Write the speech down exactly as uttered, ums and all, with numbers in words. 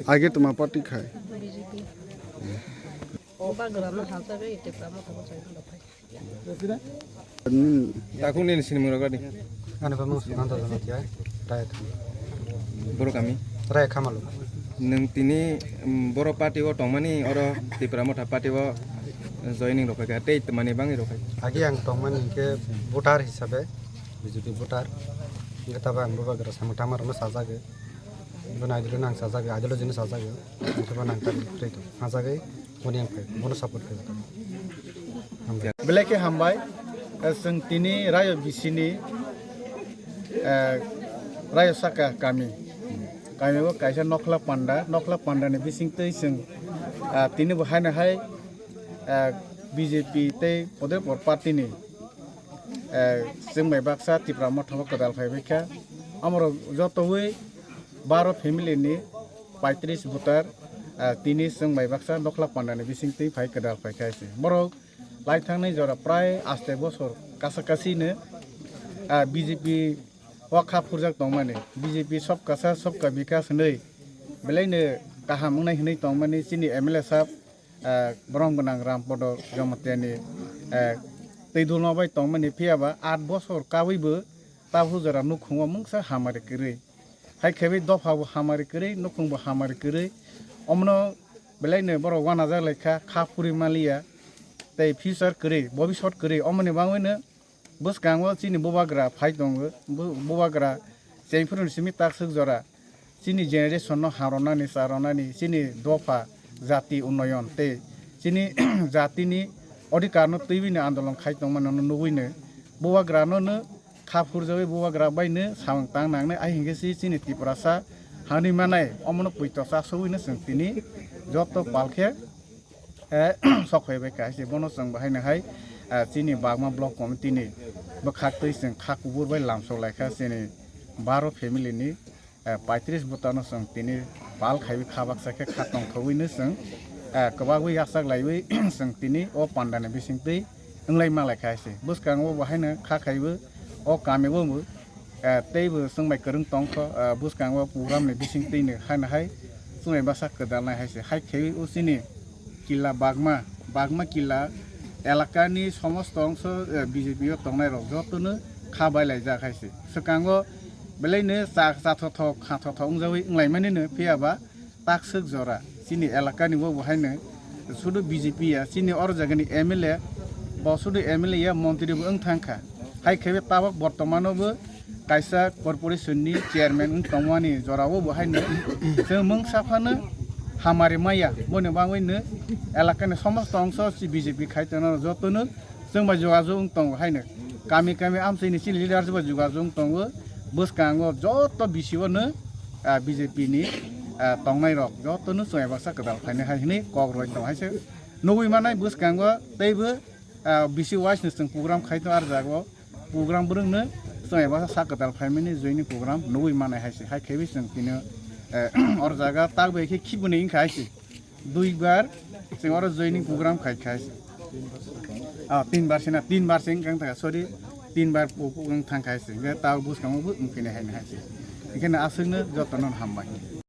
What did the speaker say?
Age tuma party khai. B J P. Bagra no halta be ite pramo tabo chai no phai. Takung nini sinimung rok di. Ani bamung Sukanta Jamatia, Raya Khama. Boro kami. Raya Khamalu. Nung tini, um, boro party o tongmani oro Tipra Motha party o joining rok khai kha, tei tongmani bangwi rok khai. Agi ang tongmani ke voter hisabe, B J P voter. Hingke tabo ang bubagra samung tangma rok no sajagwi. Bono ideology no ang sajagwi, ideology no sajagwi. Hingke bono ang tangwi kwrwi tong, sajagwi. Boni ang phai, bono support khlai. Hambai. Belai khe hambai, eh, chwng tini Rayo B C ni, eh, Rayo Saka kami. Kami o kaisa Nokhla Panda, Nokhla Panda ni bising twi chwng, ah, tini bo haino hai, eh, B J P tei Podepur party ni, eh, chwng bai baksa Tipra Motha o kwdal phai bai kha. Amoro jotowi baro family ni paitris voter, ah, tini chwng bai baksa Nokhla Panda ni bising twi phai kwdal phai kha se. Borok lai thangnai jora prai aste bosor kasa kasi no, ah, B J P o kha phurjak tongmani, B J P sobka saath sobka bikas hinwi belai no kaham wngnai hinwi tongmani chini M L A sahab, ah, borom gwnang Rampodo Jamatia ni, ah, twi dulma bai tongmani phiya ba aat bosor kawi bo tabuk jora nukhung o mungsa hamari kwrwi. Hai khe bai dopha bo hamari kwrwi, nukhung bo hamari kwrwi. Omono belai no borok uanajak lai kha, kha phuri manliya. Tei future kwrwi, bobisot kwrwi. Omoni bagwi no bwskango chini bubagra phai tongo. Bu-, bubagra chengphuru ni simi takswk jora. Chini generation no hamrwnani, charwnani, chini dopha, jati unnoyon tei chini jatini odhikar no twiwi no andolon khai tongmani no nugwi no bubagra no no kha phurjagwi bubagra bai no samung tang nangnai, ai hinkhe se chini Tiprasa hanwi manai omono puito chasogwi no chwng tini joto pal khe, eh, sok phai bai kha se bono chwng bahai no hai, eh, chini Bagma block committee ni bwkhak twi chwng kha kubur bai lamsok lai kha chini baro family ni, eh, paitris bwtano chwng tini pal khaiwi kha baksa khe kha tongthogwi no chwng, eh, kwbagwi yachak laiwi chwng tini o pandani bisingtwi wnglai malai kha se. Bwskango bo haino kha khaiwi o kami o bo, eh, teibo chwng bai kwrwng tongkho, eh, bwskango program ni bisingtwi no haino hai chwng bai bwsa kwdalnai hai se. Hai khaiwi o chini killa Bagma, Bagma killa elakani somosto ongso, eh, B J P o tongnai rok jotono kha bai laijak hai se. Swkango belai no cha-, chathothok, khathothok wngjawi wnglaimani no phiya ba takswk jora chini elakani bo bo haino sudu B J P ya, chini oro jagani M L A bo sudu M L A ya, montri bo wng thang kha. Hai khe tabok bortomano bo kaisa corporation ni chairman wng tongmani jorao bo haino chwng mungsa phano hamari maya, boni bagwi no elakani somosto ongso si B J P khai tongo jotono chwng bai jogajog wng tongo haino kami kami amchaini chini leader bai jogajog wng tongo. Bwskango joto B C O no, ah, B J P ni, ah, tongnai rok jotono chwng bai baksa kwdal phainai hai hinwi kok rwui tongo hai se nugwi manai bwskango teibo, ah, B C wise no chwng program khai tongo, ar jago program bwrwngno chwng eba sak kwtal phaimani joini program nugwi manai hai se. Hai khe bai chwng tini, eh, or jaga tak bai khe khibini wngkha hai se. Dui bar chwng oro joini program khai kha hai se. Ah, tin bar se na, tin bar se wngkha, sorry, tin bar pu-, pu-, wng thang kha hai se. Hwnkhe tak bwskango bo wngphinai hai se. Hwnkhe no aswkno jotono hambai.